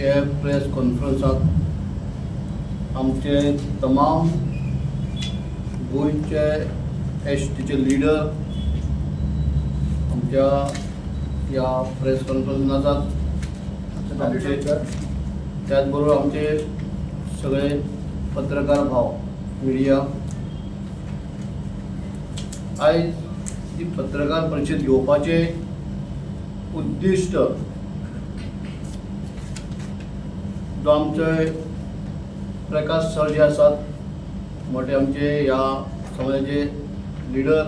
हे प्रेस कॉन्फरन्साक आमचे तमाम गोंयचे एस टीचे लिडर आमच्या ह्या प्रेस कॉन्फरन्सान आसात. आमचे त्याच बरोबर आमचे सगळे पत्रकार भाव, मिडिया, आयज ही पत्रकार परिशद घेवपाचें उद्दिश्ट जो आमचे प्रकाश सर जे आसात, मोठे आमचे ह्या समाजाचे लिडर,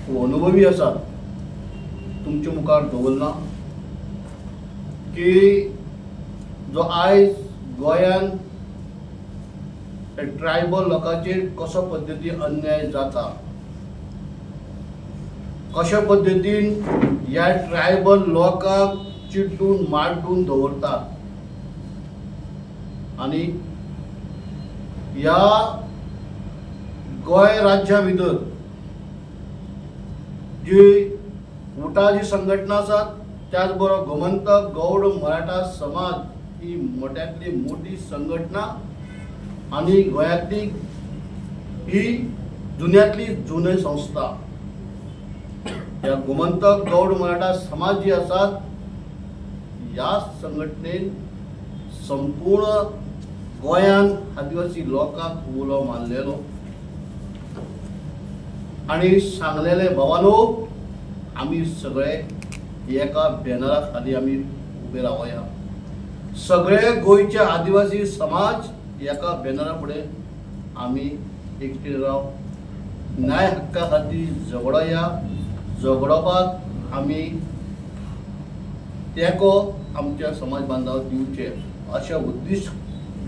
खूब अनुभवी आसात, तुमचे मुखार दवरला की जो आयज गोंयान ट्रायबल लोकांचेर कसो पद्दतीन अन्याय जाता, कशा पद्दतीन ह्या ट्रायबल लोकांक चिड्डून माड्डून दवरतात आनी ह्या गोंय राज्या भितर जी उटा जी संघटना आसात, त्याच बरोबर गोमंतक गौड मराठा समाज ही मोठ्यांतली मोठी संघटना आनी गोंयांतली ही जुन्यांतली जुनी संस्था. ह्या गोमंतक गौड मराठा समाज जी आसात ह्या संघटनेन संपूर्ण गोंयान आदिवासी लोकांक उलो मारलेलो आनी सांगलेले, भावानो आमी सगळे एका बॅनरा खाली आमी उबे रावया, सगळे गोंयचे आदिवासी समाज एका बॅनरा फुडें आमी एकटे राव, न्याय हक्का खातीर झगडोया, झगडोपाक आमी तेंको आमच्या समाज बांधवाक दिवचे अशा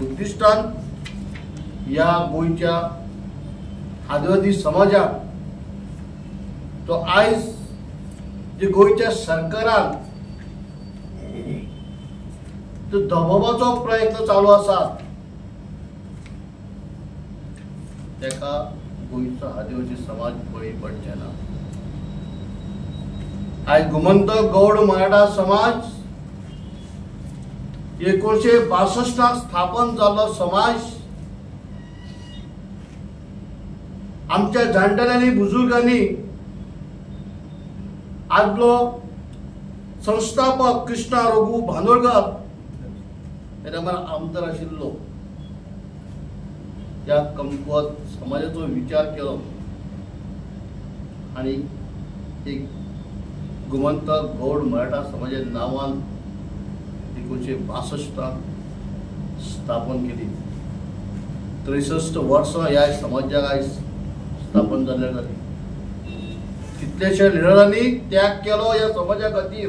उद्दिश्टान ह्या गोंयच्या आदिवासी समाजाक तो आयज जे गोंयच्या सरकारान तो दबावाचो प्रयत्न चालू आसा ताका गोंयचो आदिवासी समाज बळी पडचे ना. आयज गोमंतक गौड मराठा समाज 1962 स्थापन जाल्लो समाज आमच्या जाणटेल्यांनी बुजुर्गांनी आदलो संस्थापक कृष्णा रघु भानोडकर हे आमदार आशिल्लो, त्या कमकुवत समाजाचो विचार केलो आनी एक गोमंतक गौड मराठा समाजाच्या नांवान 1962 स्थापन केली. 63 वर्सां ह्या समाजाक आयज स्थापन जाल्ल्या जाली. कितल्याश्या लिडरांनी त्याग केलो ह्या समाजा खातीर,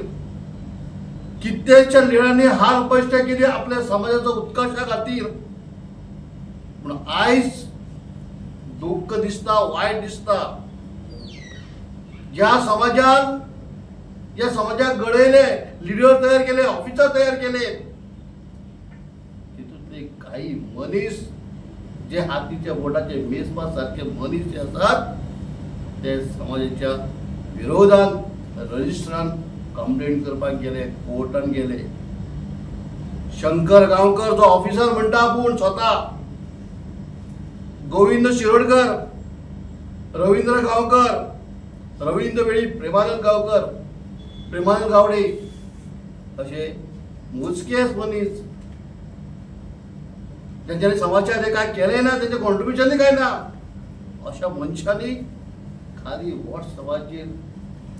कितल्याश्या लिडरांनी हाल कश्ट केली आपल्या समाजाचो उत्कर्शा खातीर, पूण आयज दुख्ख दिसता, वायट दिसता. ज्या समाजान ह्या समाजाक घडयले, लिडर तयार केले, ऑफिसर तयार केले, तितूंतले काही मनीस जे हातीच्या बोटाचे मेजपा सारखे मनीस जे आसात ते समाजाच्या विरोधान रजिस्टरान कंप्लेंट करपाक गेले, कोर्टान गेले. शंकर गांवकर जो ऑफिसर म्हणटा आपूण स्वता, गोविंद शिरोडकर, रवींद्र गांवकर, रवींद्र वेळीप, प्रेमानंद गांवकर, प्रेमानंद गावडे अशे मोजकेच मनीस तेंच्यांनी समाजाचें कांय केलें ना, तेंचें कॉन्ट्रिब्युशनूय कांय ना, अशा मनशांनी खाली व्हॉट्सअपाचेर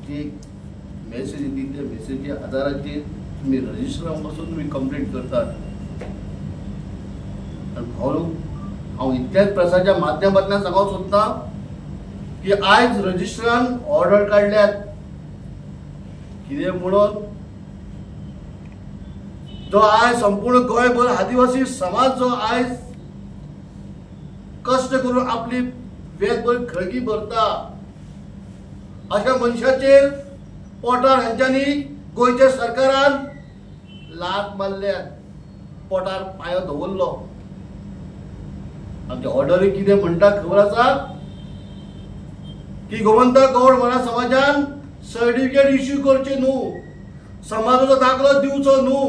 जी मॅसेज दिली त्या मॅसेजी आदाराचेर तुमी रजिस्टरान बसून तुमी कंप्लेंट करतात. आनी भाऊ, हांव इतल्याच प्रेसाच्या माध्यमांतल्यान सांगूंक सोदतां की आयज रजिस्टरान ऑर्डर काडल्यात कितें म्हणून जो आयज संपूर्ण गोंयभर आदिवासी समाज जो आयज कश्ट करून आपली वेगभर खळगी भरता, अशा मनशाचेर पोटार हेंच्यांनी गोंयच्या सरकारान लात मारल्यात, पोटार पांयो दवरलो. आमचे ऑर्डरी कितें म्हणटा खबर आसा की गोमंतक गौड मराठा समाजान सर्टिफिकेट इश्यू करचे न्हू, समाजाचो दाखलो दिवचो न्हू,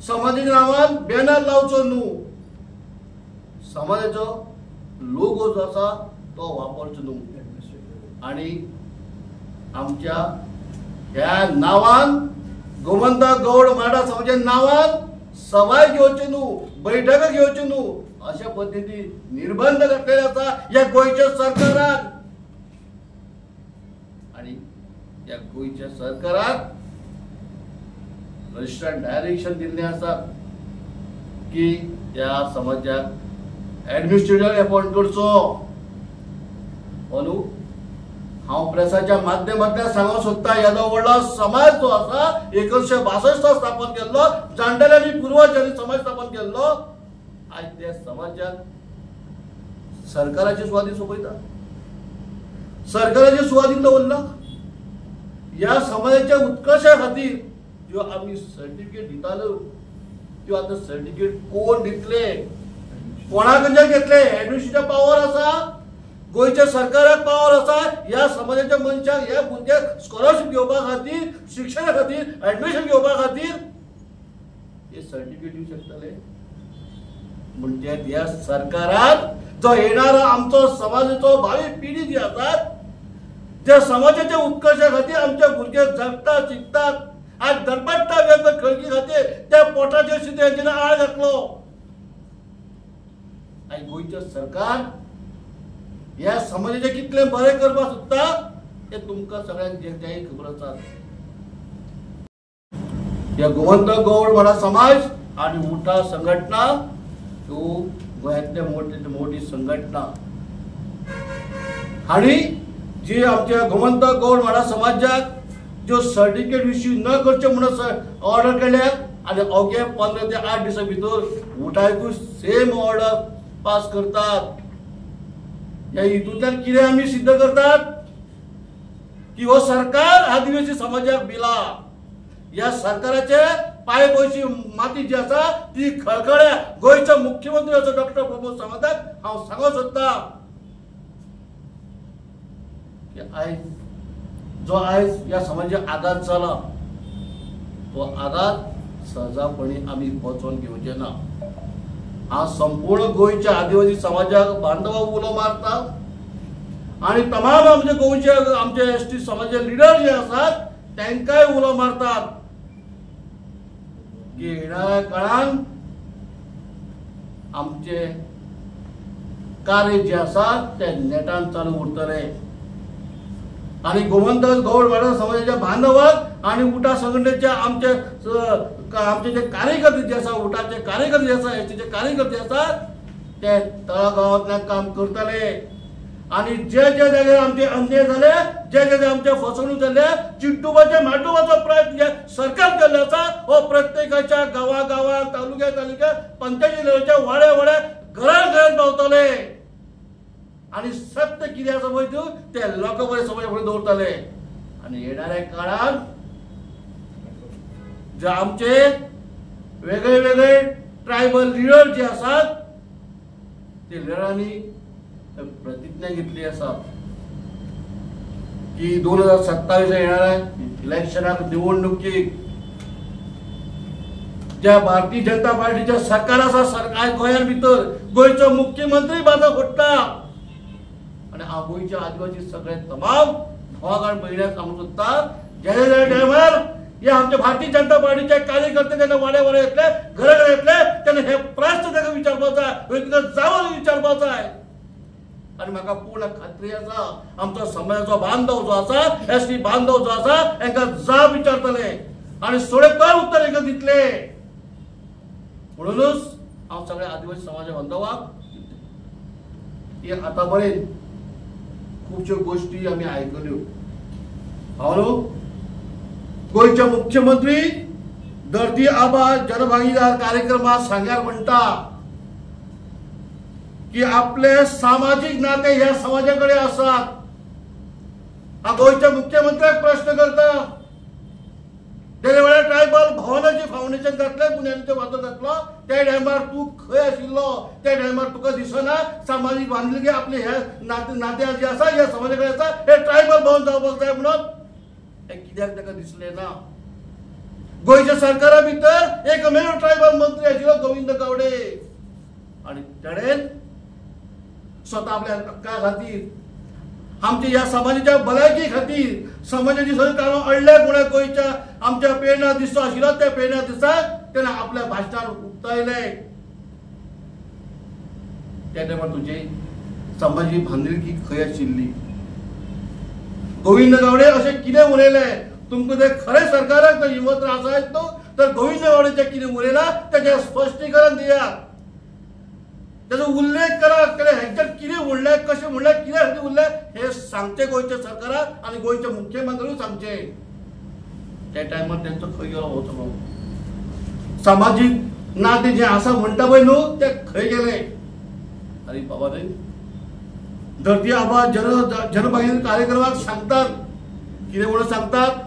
समाजाच्या नांवान बॅनर लावचो न्हू, समाजाचो लोगो जो आसा तो वापरचो न्हू। आनी आमच्या ह्या नांवान गोमंतक गौड मराठा समाजाच्या नांवान सभाय घेवचे न्हू, बैठका घेवच्यो न्हू अशा पद्दतीन निर्बंध घातलेले आसा ह्या गोंयच्या सरकारान। आनी ह्या गोंयच्या सरकाराक रजिस्टर्ड डायरेक्शन दिल्लें आसा की ह्या समाजाक एडमिनिस्ट्रेटर अपॉयंट करचो। अंदू हांव प्रेसाच्या माध्यमांतल्यान सांगूंक सोदता, येदो व्हडलो समाज जो आसा 1962 स्थापन केल्लो, जाणटेल्यांनी पुर्वजांनी समाज स्थापन केल्लो, आयज त्या समाजाक सरकाराचे सुवादीन सोंपयता, सरकाराचे सुवादीन दवरला। ह्या समाजाच्या उत्कर्शा खातीर ज्यो आमी सर्टिफिकेट दिताल्यो त्यो आतां सर्टिफिकेट कोण दितले, कोणा कडच्यान घेतले? एडमिनिस्ट्रेशन पावर आसा, गोंयच्या सरकाराक पावर आसा ह्या समाजाच्या मनशांक, ह्या भुरग्यांक स्कॉलरशीप घेवपा खातीर, शिक्षणा खातीर, एडमिशन घेवपा खातीर हे सर्टिफिकेट दिवंक शकतले। म्हणजे ह्या सरकारान जो येणारो आमचो समाजाचो भावी पिढी जी आसात, ज्या समाजाच्या उत्कर्शा खातीर आमचे भुरगे जगतात, शिकतात, आज धडपडटा वेगवेगळ्या खळगी खातीर, त्या पोटाचेर सुद्दां हेंच्यांनी आळ घातलो। आनी गोंयचें सरकार ह्या समाजाचें कितलें बरें करपाक सोदता हें तुमकां सगळ्यांक जाहीर खबर आसा। ह्या गोमंतक गौड मराठा समाज आनी उठा संघटना ह्यो गोंयांतले मोठी मोठी संघटना आनी जी आमच्या गोमंतक गौड मराठा समाजाक ज्यो सर्टिफिकेट इश्यू न करच्यो म्हणून ऑर्डर केल्या आनी अवघे 15 ते 8 दिसां भितर उठायकूय सेम ऑर्डर पास करतात। ह्या हितूंतल्यान कितें आमी सिद्ध करतात की हो सरकार आदिवासी समाजाक बिला, ह्या सरकाराचे पांय पयशी माती जी आसा ती खळखळ्या। गोंयचो मुख्यमंत्री असो डॉक्टर प्रमोद सावंताक हांव सांगूंक सोदता की आयज जो आयज ह्या समाजाक आघात जाला तो आघात सहजापणी आमी पचोवन घेवचे ना। हांव संपूर्ण गोंयच्या आदिवासी समाजाक बांधवाक उलो मारता आनी तमाम आमचे गोंयचे आमचे एस टी समाजाचे लिडर जे आसात तांकांय उलो मारतात की येणाऱ्या काळान आमचे कार्य जे आसा ते नेटान चालू उरतले। आनी गोमंतक गौड मराठा समाजाच्या बांधवाक आनी उठा संघटनेच्या आमचे आमचे जे कार्यकर्ते जे आसा, उठाचे कार्यकर्ते जे आसा, एसटीचे कार्यकर्ते आसा ते तळागाळांतल्यान काम करतले आनी जे जे जाग्यार आमचे अन्याय जाले, जे जे आमचे फसवणूक जाले, चिड्डुपाचे माड्डुपाचो प्रयत्न जे सरकार केल्लो आसा हो प्रत्येकाच्या गांवा गांवांत, तालुक्या तालुक्यात, पंचायती लेवलच्या वाड्या वाड्या, घरान घरान पावतले आनी सत्य कितें आसा पळय ते लोकां बरें समाजा फुडें दवरतले। आनी येणाऱ्या काळान जे आमचे वेगळे वेगळे ट्रायबल लिडर जे आसात ते लिडरांनी प्रतिज्ञा घेतली आसा की 2027 येणाऱ्या इलेक्शनाक, निवडणुकीक ज्या भारतीय जनता पार्टीच्या सरकार आसा, सरकार गोंया भितर गोंयचो मुख्यमंत्री बाजा फोडटा आनी हांव गोंयच्या आदिवासी सगळे तमाम भावाक भयण्यांक सांगूंक सोदता, ज्या ज्या टायमार हे आमच्या भारतीय जनता पार्टीचे कार्यकर्ते जेन्ना वाड्या वाड्या येतले, घरा घरा येतले तेन्ना हे प्रश्न ताका विचारपाक जाय, ताका जावं विचारपाक जाय। आनी म्हाका पूर्ण खात्री आसा आमचो समाजाचो बांधव जो आसा, एस टी बांधव जो आसा, हांकां जाप विचारतले आनी सोडेकार उत्तर हांकां दितले। म्हणूनच हांव सगळ्या आदिवासी समाजा बांधवाक की आतां पर्यंत खुबश्यो गोश्टी आमी आयकल्यो। हांव न्हू गोंयचे मुख्यमंत्री धरती आबा जनभागीदार कार्यक्रमात सांग्यार म्हणटा की आपले सामाजीक नाते ह्या समाजा कडेन आसात। हांव गोंयच्या मुख्यमंत्र्याक प्रश्न करता, तेन्ना वेळार ट्रायबल भवनाचें फावंडेशन घातलें, बुन्यादीचो फातर घातलो, त्या टायमार तूं खंय आशिल्लो? त्या टायमार तुका दिसना सामाजीक बांदिलकी आपले हे नाते जे आसा ह्या समाजा कडेन आसा, हे ट्रायबल भवन जावपाक जाय म्हणून हें कित्याक ताका दिसलें ना? गोंयच्या सरकारा भितर एकमेव ट्रायबल मंत्री आशिल्लो गोविंद गावडे आनी ताणें स्वता आपल्या हक्का खातीर, आमच्या ह्या समाजाच्या भलायकी खातीर, समाजाची सगळीं कारणां अडल्या कोणा गोंयच्या आमच्या प्रेरणा दिसो आशिल्लो त्या प्रेरणा दिसाक ताणें आपल्या भाशणान उक्तायलें. त्या टायमार तुजी समाजी बांदिलकी खंय आशिल्ली? गोविंद गावडे अशें कितें उलयलें? तुमकां ते खरें सरकाराक जर हिंमत आसा न्हू तर गोविंद गावडेचें कितें उलयलां तेजें स्पश्टीकरण दियात, तेजो उल्लेख करात, तेणें हेंचेर कितें म्हणलें, कशें म्हणलें, कित्या खातीर उरलें हें सांगचें गोंयच्या सरकाराक आनी गोंयच्या मुख्यमंत्र्याकूय सांगचें. त्या टायमार तेंचो खंय गेलो हो सगळो सामाजीक नातें जें आसा म्हणटा पळय न्हू तें खंय गेलें? आनी बाबा रे, धरती आबा जनभागीदारी कार्यक्रमाक सांगतात कितें म्हणून सांगतात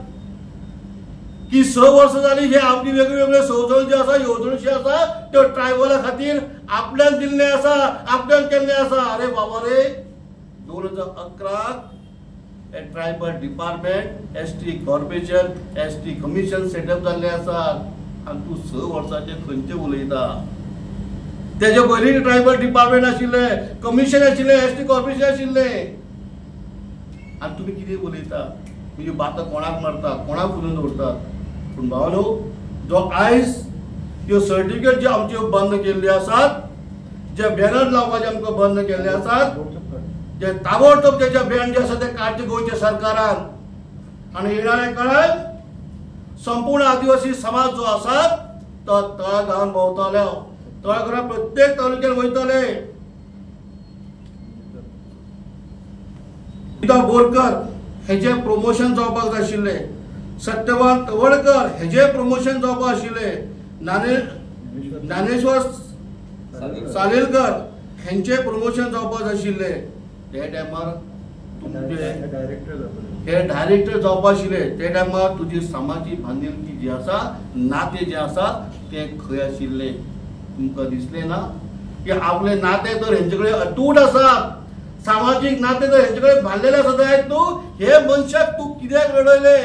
की 6 वर्सां जाली हे आपली वेगळे वेगळे येवजण्यो ज्यो आसा, येवजण्यो ज्यो आसा त्यो ट्रायबला खातीर आपल्यान दिल्ले आसा, आपल्यान केल्ले आसा. अरे बाबा रे, 2011 हे tribal department, ST corporation, ST commission setup जाल्ले आसा आनी तूं 6 वर्सांचे खंयचे उलयता? तेजे पयलीं ट्रायबल डिपार्टमेंट आशिल्लें, कमिशन आशिल्लें, एसटी कॉर्पोरेशन आशिल्लें आनी तुमी कितें उलयता? म्हणजे बातां कोणाक मारता, कोणाक फुलोवन दवरतात? पूण भावानो, जो आयज त्यो सर्टिफिकेट ज्यो आमच्यो बंद केल्ल्यो आसात, जे बॅनर लावपाचे आमकां बंद केल्ले आसात, जे ताबडतोब तेजे बॅन जे आसा ते काडचे गोंयच्या सरकारान. आनी येणाऱ्या काळांत संपूर्ण आदिवासी समाज जो आसा तो तळागाळान भोंवतलो, तळागाळां प्रत्येक तालुक्यान वयतले. बोरकर हेजे प्रमोशन जावपाक जाय आशिल्लें, सत्यवान तवडकर हेजे प्रमोशन जावपाक आशिल्लें, ज्ञानेश्वर सालेलकर हेंचे प्रमोशन जावपाक जाय आशिल्लें. त्या टायमार तुमचे हे डायरेक्टर जावपाक आशिल्ले. त्या टायमार तुजी समाजीक बांदिलकी जी आसा, नातें जें आसा तें खंय आशिल्लें? तुमकां दिसलें ना की आपलें नातें तर हेंचे कडेन अतूट आसा, सामाजीक नातें तर हेंचे कडेन बांदलेलें आसा जायत न्हू. हे मनशाक तूं कित्याक रडयलें?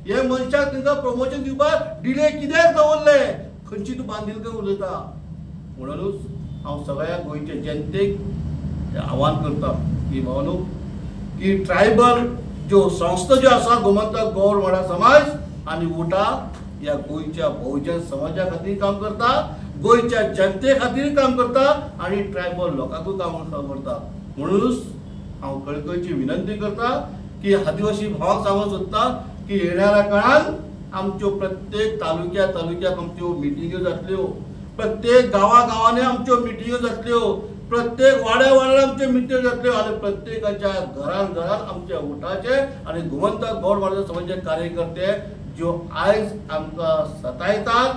हे मनशाक तांकां प्रमोशन दिवपाक डिले कित्याक दवरलें? खंयची तूं बांदिलकी उलयता? म्हणूनच हांव सगळ्या गोंयच्या जनतेक आव्हान करता की भावानो, की ट्रायबल ज्यो संस्था ज्यो आसा, गोमंतक गौड मराठा समाज आनी उटा ह्या गोंयच्या बहुजन समाजा खातीर काम करता, गोंयच्या जनते खातीर काम करता आनी ट्रायबल लोकांकूय काम करता. म्हणूनच हांव कळकळीची विनंती करता की आदिवासी भावांक सांगूंक सोदता की येणाऱ्या काळांत आमच्यो प्रत्येक तालुक्या तालुक्याक आमच्यो मिटिंग्यो जातल्यो, प्रत्येक गांवा गांवांनी आमच्यो मिटिंग्यो जातल्यो, प्रत्येक वाड्या वाड्यार आमच्यो मिटिंग्यो जातल्यो आनी प्रत्येकाच्या घरान घरान आमच्या उटाचे आनी गोमंतक गौड मराठा समाजाचे कार्यकर्ते ज्यो आयज आमकां सतायतात,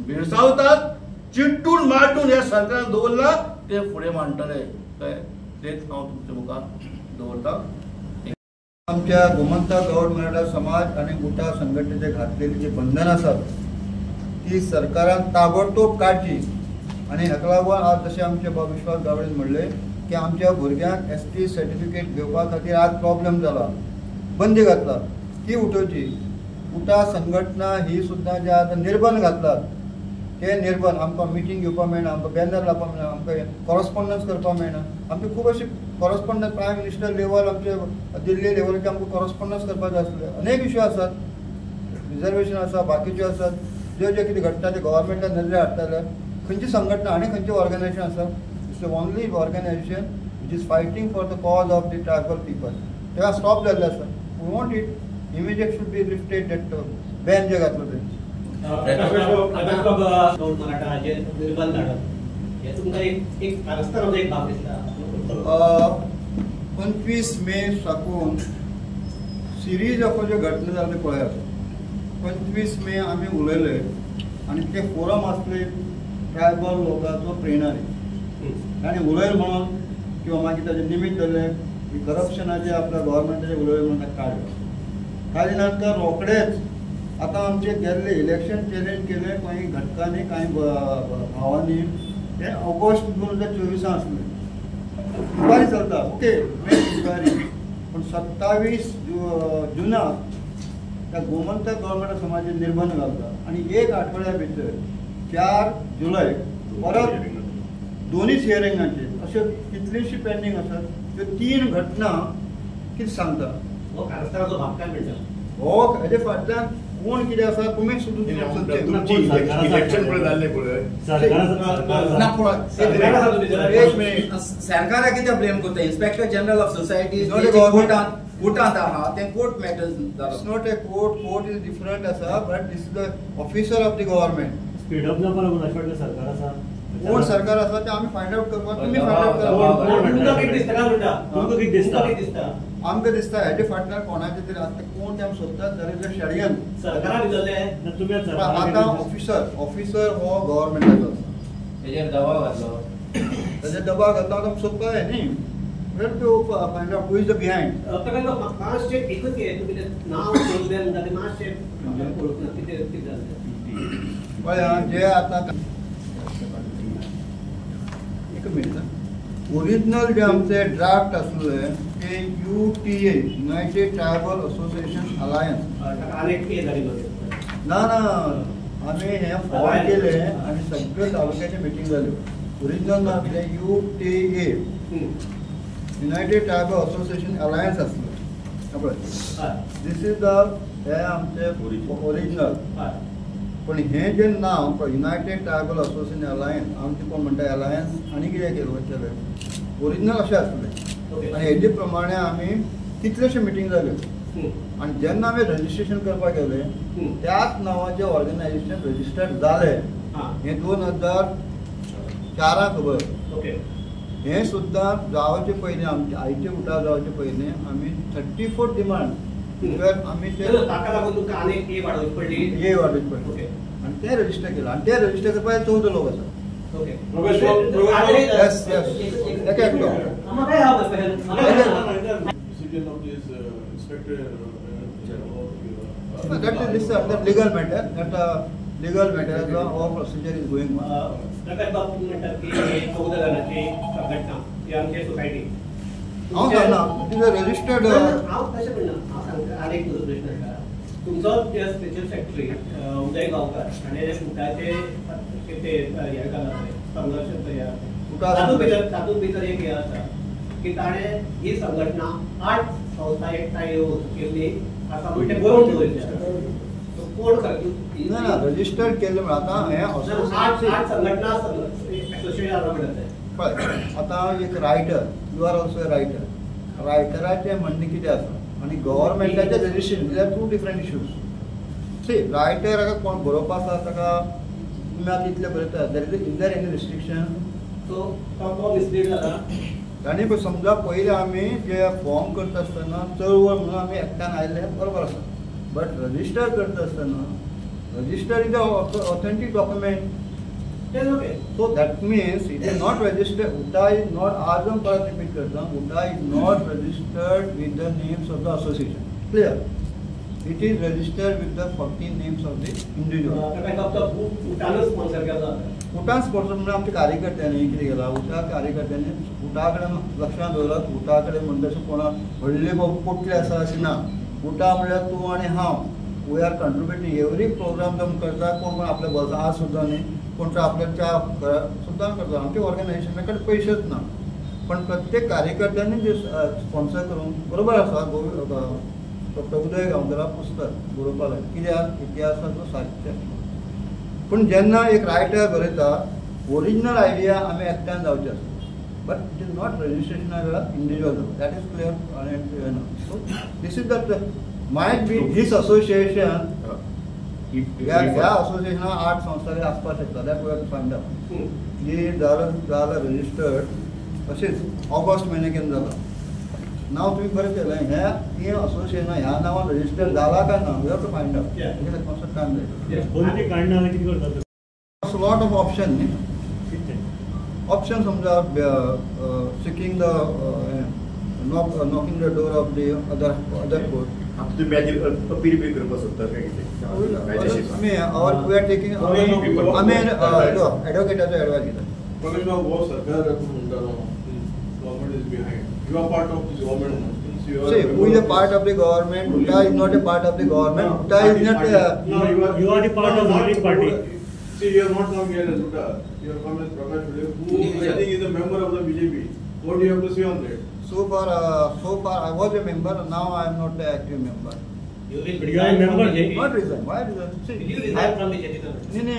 भेडसावतात, चिड्डून माड्डून ह्या सरकारान दवरला ते फुडें मांडटले. तेच हांव तुमच्या मुखार दवरता. आमच्या गोमंतक गौड मराठा समाज आनी उटा संघटनेचे घातलेली जी बंधन आसात ती सरकारान ताबडतोब काडची. आनी हाका लागून आज जशें आमचे बाब विश्वास गावडेन म्हणलें की आमच्या भुरग्यांक एसटी सर्टिफिकेट घेवपा खातीर आज प्रॉब्लम जाला, बंदी घातला, ती उठोवची. उटा संघटना ही सुद्दां जे आतां निर्बंध घातलात ते निर्बंध आमकां मिटींग घेवपाक मेळना, आमकां बॅनर लावपाक मेळना, आमकां कॉरस्पोंडन्स करपाक मेळना. आमचे खूब अशे कॉरस्पोंडन्स प्रायम मिनिस्टर लेवल, आमचे दिल्ली लेवलाचेर आमकां कॉरस्पोंडन्स करपाक जाय आसले. अनेक इश्यू आसात, रिजर्वेशन आसा, बाकीच्यो आसात, ज्यो ज्यो कितें घडटा ते गव्हर्मेंटान नदरे हाडटले. खंयची संघटना आनी खंयचें ऑर्गनायजेशन आसा, it's the only organisation which is fighting for the cause of the tribal people. तेका स्टॉप जाल्लें आसा. We want it immediate should be lifted that ban जे घातलो तें. मराठा हाजेर निर्बंध हाडप हे तुमकां एक कारस्थानाचो एक भाग दिसता. 25 मे साकून सिरीज ऑफ ज्यो घटना जाल्यो पळयात. 25 मे आमी उलयले आनी ते फोरम आसले ट्रायबल लोकांचो प्रेरणारी आनी उलयल म्हणून किंवा मागीर ताजें निमित्त धरलें की करप्शनाचें आपल्या गव्हर्मेंटाचें उलयलें म्हणून ताका काडलें. काडले नंतर रोखडेच आतां आमचे गेल्ले इलेक्शन चॅलेंज केलें कांय घटकांनी, कांय भावांनी. हे ऑगस्ट 2024 आसलें, इन्क्वायरी चलता, ओके मेन इन्क्वायरी. पूण 27 जुनाक त्या गोमंतक गौड मराठा समाजाचेर निर्बंध घालता आनी एक आठवड्या भितर 4 जुलय परत दोनूच हियरिंगाचेर अश्यो कितलीशीं पेंडींग आसात. त्यो 3 घटना कितें सांगता हो कारस्थानाचो भाग काय म्हणटा हो हेजे फाटल्यान कोण कितें आसा तुमी सुद्दां एक मिनीट सरकाराक कितें ब्लेम करता? इन्स्पेक्टर जनरल ऑफ सोसायटी कोर्टांत आहा तें court matter. It's not a court, court is different आसा, but this is the officer of the government. Speed up जावपा लागून अशें वाटलें सरकार आसा कोण सरकार आसा तें आमी फायंड आवट करपाक तुमी फायंड आवट करपाक. तुमकां कितें दिसता काय म्हणटा? तुमकां कितें दिसता? आमकां दिसता हेजे फाटल्यान कोणाचें तरी आतां कोण तें आमी सोदतात. There is a षडयंत्र सरकारा भितरलें. आतां ऑफिसर ऑफिसर हो गव्हर्मेंटाचो आसा, तेजेर दबाव घातलो, तेजेर दबाव घातलो. आतां आमी सोदपाक जाय न्ही, to find out who is the behind. मातशें एकूच हें तुमी नांव सोदलें म्हणटा तें मातशें पळोवंक ना कितें कितें जालें. पळय जे आतां एक मिनट ओरिजिनल जे आमचे ड्राफ्ट आसले ते UTA United Tribal Association Alliance. ना ना आमी हें फॉर्म केलें आनी सगळे तालुक्याचे मिटींग जाल्यो. ओरिजिनल नांव कितें UTA United Tribal Association Alliance आसलें. पळय this is the हें आमचें ओरिजिनल. पण हें जें नांव युनायटेड ट्रायबल असोसिएशन अलायन्स आमचें कोण म्हणटा अलायन्स आनी कितें केलें ओरिजिनल अशें आसलें. आनी हेजे प्रमाणे आमी कितलेशे मिटींग जाल्यो आनी जेन्ना आमी रजिस्ट्रेशन करपाक गेले त्याच नांवाचें ऑर्गनायजेशन रजिस्टर्ड जालें हें 2004 खबर. हें सुद्दां जावचे पयलीं आमचे आयचे उठाव जावचे पयलीं आमी 34 डिमांड आमी ते ताका लागून तुमकां आनी ए वाडोवची पडली, ए वाडोवची पडली आनी तें रजिस्टर केलां आनी तें रजिस्टर करपाक 14 लोक आसात. Yes yes एक एकटो. That is this under legal matter, that legal matter as our procedure is going on. Prakash बाब तुम्ही म्हणटात की 14 जाणांची संघटना ही आमची सोसायटी. हांव सांगना it is a registered. हांव तशें म्हणना, हांव सांगता आनी एक प्रश्न आसा तुमचो स्पेशल सेक्रेटरी उदय गांवकार हाणें उटाचे ते हें घाला संघर्श तयार तातूंत भितर एक हें आसा की ताणें ही संघटना 8 संस्था एकठांय येवन केल्ली आसा म्हण तें बरोवन दवरिल्लें. कोण ना ना रजिस्टर्ड केल्लें म्हळ्यार आतां हें 8 संघटना एसोसिएट जाला म्हणटा तें. पळय आतां एक writer, you are also a writer, रायटराचें म्हणणें कितें आसा आनी गव्हर्मेंटाचें registration there are 2 different issues. See writer कोण बरोवपा आसा ताका तुमी आतां इतलें बरयता, there is there any restriction? So तो मिसलीड जाला. तांणी समजा पयलीं आमी जे फॉर्म करता आसतना चळवळ म्हणून आमी एकट्यान आयले बरोबर आसा, बट रजिस्टर करता आसतना register is a authentic document. So that means it is not registered. UTA is not, आज हांव परत रिपीट करता, UTA is not registered with the names of the association. Clear? It is registered with the 14 names of the individual. उटानूच sponsor केला. उटान sponsor म्हणल्यार आमच्या कार्यकर्त्यांनी कितें केलां, उटा कार्यकर्त्यांनी उटा कडेन लक्षां दवरात, उटा कडेन म्हणटा अशें कोणा व्हडले बाबू पोटले आसा अशें ना. उटा म्हणल्यार तूं आनी हांव, we are contributing every program जो करता. कोण कोण आपल्या बोल्सां आज सुद्दां न्ही, कोण तो आपल्या च्या सुद्दां करता. आमच्या ऑर्गनायझेशना कडेन पयशेच ना, पण प्रत्येक कार्यकर्त्यांनी जे स्पॉन्सर करून बरोबर आसा. डॉक्टर उदय गांवकराक पुस्तक बरोवपाक लागलें कित्याक इतिहासाचो साहित्य. पूण जेन्ना एक रायटर बरयता ओरिजिनल आयडिया आमी एकट्यान जावचे आसता, but it is not रजिस्ट्रेशना वेळार individual, that is clear. So this is the might be this association. ह्या असोसिएशनाक 8 संस्था आसपाक शकता, that we have to find out. जी जालें रजिस्टर्ड तशेंच ऑगस्ट म्हयन्या केन्ना जाला नांव तुमी बरें केलें, हें ही असोसिएशनां ह्या नांवान रजिस्टर जाला काय ना we have to find out. मातसो टायम जाय. लॉट ऑफ ऑप्शन न्ही, ऑप्शन समजा seeking the knocking the door of the other court. तुम्ही अपील बी करपाक सोदता काय कितें? आमी our we are taking आमी एडवोकेटाचो एडवायस घेता. प्रकाश बाबू, हो सरकार म्हणटा government is behind, you are part of this government. See, who is a part of the government? UTA is not a part of the government. UTA is not. You are the part of the ruling party. See, you have not come here as UTA. You have come as Prakash Velip, who I think is a member of the BJP. What do you have to say on that? So far I was a member. Now I am not an active member. You will you are a member. Not resign. Why resign? See, will you resign from BJP? No.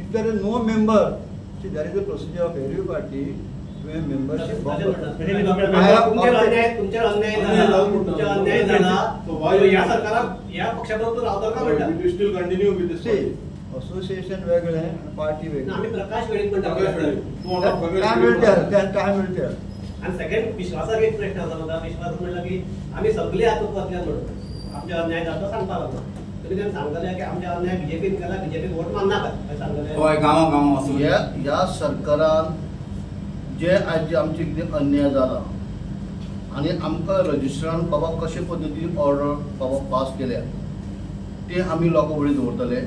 If there is no member, see, there is a procedure of every party. Membership. तुमच्यावर अन्याय झाला या सरकारात या पक्षाबरोबर रावता का म्हणटा? Association वेगळे party वेगळी. आमी प्रकाश वेळीप म्हणटा. Time will. आनी सेकंड विश्वासाक एक प्रश्न आसा म्हाका. विश्वास म्हणला की आमी सगळे हातूंतल्यान म्हणून आमच्या अन्याय जाता सांगपाक लागलो. तुमी तेन्ना सांगतले की आमच्या अन्याय बीजेपीन केला, बीजेपी वोट मारनाका अशें सांगतले. हय, गांवां गांवां वचून ह्या सरकारान जे आज आमचे कितें अन्याय जाला आनी आमकां रजिस्टरान बाबा कशे पद्दतीन ऑर्डर बाबा पास केल्या ते आमी लोकां फुडें दवरतले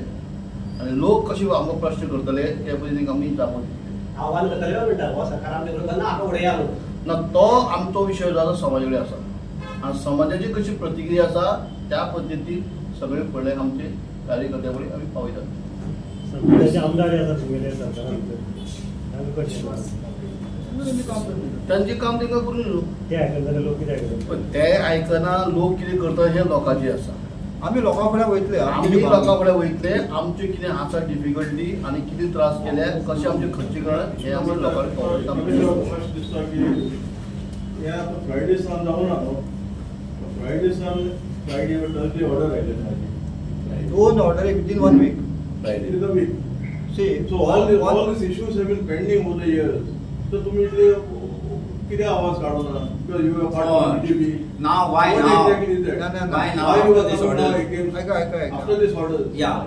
आनी लोक कशे आमकां प्रश्न करतले ते पद्दतीन आमी जापो दितले. आव्हान करतले म्हणटा हो सरकार आमचे बरोबर ना आतां उडया म्हणून ना तो आमचो विशय जाला समाजा कडेन आसा आनी समाजाची कशी प्रतिक्रिया आसा त्या पद्दतीन सगळे फुडले आमचे कार्यकर्त्या कडेन आमी पावयतात. आमदार आसा तुमगेले सरकारान तांचें काम तांकां करून दिवं. ते आयकना लोक कितें आयकना, ते आयकना लोक कितें करता हें लोकांचें आसा. आमी लोकां फुडें वयतले, आमी लोकां फुडें वयतले. आमचें कितें आसा डिफिकल्टी आनी कितें त्रास केले कशें आमचें खर्च करप हें आमी लोकांक पावयता. दिसता की हें आतां फ्रायडे सान जावना न्हू, फ्रायडे सान फ्रायडे थर्सडे ऑर्डर आयले दोन order within 1 week. Within a week. See, so all these issues have been pending over the years. So तुम्ही इतले कितें आवाज काडूना? Because you are part of BJP. Now why now? Exactly is that? Why now? Why you after are this order? ऐका ऐका ऐका. After this order. Yeah.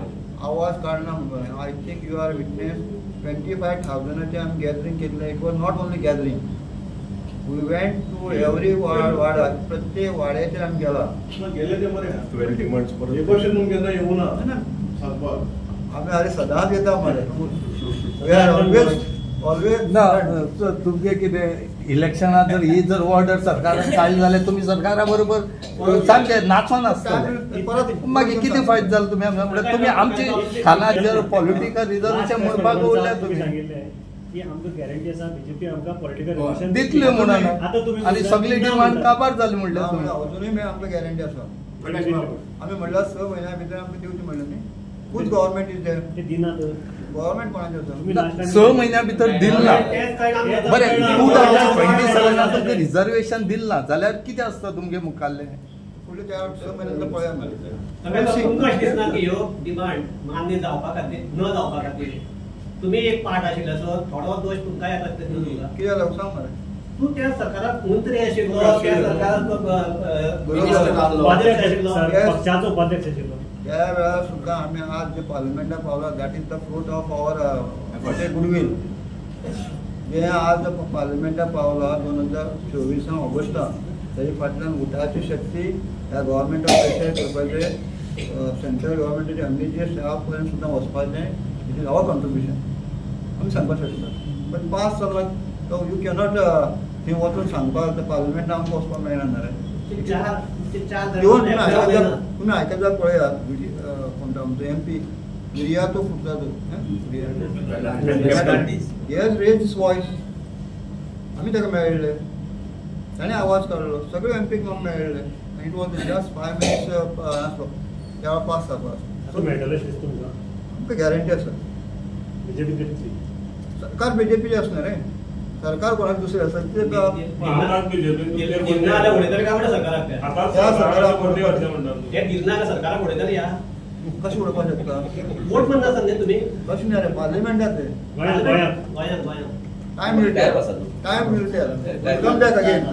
आवाज काडना म्हणून I think you are witness 25,000 आमी गॅदरींग केल्लें. It was not only gathering. We went to every वाडा, प्रत्येक वाड्याचेर आमी गेला. गेले ते बरें. 12 डिमांड्स परत. हे भशेन तुमकां केन्ना येवना सांगपाक. आमी अरे सदांच येता मरे. We are always always ना. तुमगे कितें इलेक्शनात जर ही जर ऑर्डर सरकारान काडली जाल्यार तुमी सरकारा बरोबर सामके नाचोन आसतले. मागीर कितें फायदो जालो तुमी? म्हणल्यार तुमी आमची खाला जर पॉलिटिकल रिजर्वेशन म्हणपाक उरल्या तुमी की आमकां गॅरंटी आसा बीजेपी आमकां पॉलिटिकल रिजर्वेशन दितले म्हणून आनी सगळी डिमांड काबार जाली म्हणल्यार अजुनूय आमकां गॅरंटी आसा. आमी म्हणल्यार 6 म्हयन्या भितर आमकां दिवची म्हणलें न्ही. Whose government is there? ते दिना तर गव्हर्नमेंट कोणाचें आसा? 6 म्हयन्या भितर दिल ना. बरें, 2027 तुमकां रिजर्वेशन दिल ना जाल्यार कितें आसता तुमगे मुखाल्लें? फुडले 4-6 म्हयन्यांत पळया मागीर. तुमकां अशें दिसना की ह्यो डिमांड मान्य जावपा खातीर न जावपा खातीर तुमी एक पार्ट आशिल्ल्याचो थोडो दोश तुमकांय येता कितें जालें सांग मरे. तूं त्या सरकाराक मंत्री आशिल्लो, त्या सरकाराक पक्षाचो उपाध्यक्ष आशिल्लो. त्या वेळार सुद्दां आमी आज जे पार्लमेंटाक पावला that is the fruit of our goodwill. जे आज पार्लमेंटाक पावला 2024 ऑगस्टाक ताजे फाटल्यान उटाची शक्ती ह्या गव्हर्मेंटाक प्रेशर करपाचें, सेंट्रल गव्हर्मेंटाचे एमबीजीएस ह्या पर्यंत सुद्दां वचपाचें. It is our contribution आमी सांगपाक शकता. बट पास जालो तो you cannot थंय वचून सांगपाक पार्लमेंटाक आमकां वचपाक मेळना रे. इवन तुमी आयकत जाल्यार पळयात कोण तो आमचो M P Viriato Furtado he has raise his voice. आमी ताका मेळिल्ले, ताणें आवाज काडलो, सगळे एम पीक मेळिल्ले. आनी it was just 5 minutes आसलो त्या वेळार पास जावपाक. आमकां गॅरंटी आसा. बीजेपी दितली सरकार बीजेपीचें आसना रे. सरकार कोणाक दुसरें आसा कशें उडोवपाक शकता? वोट म्हणटा आसत न्ही तुमी? कशें न्ही रे, पार्लमेंटात गोंयांत time will tell. Time will tell. Come back again.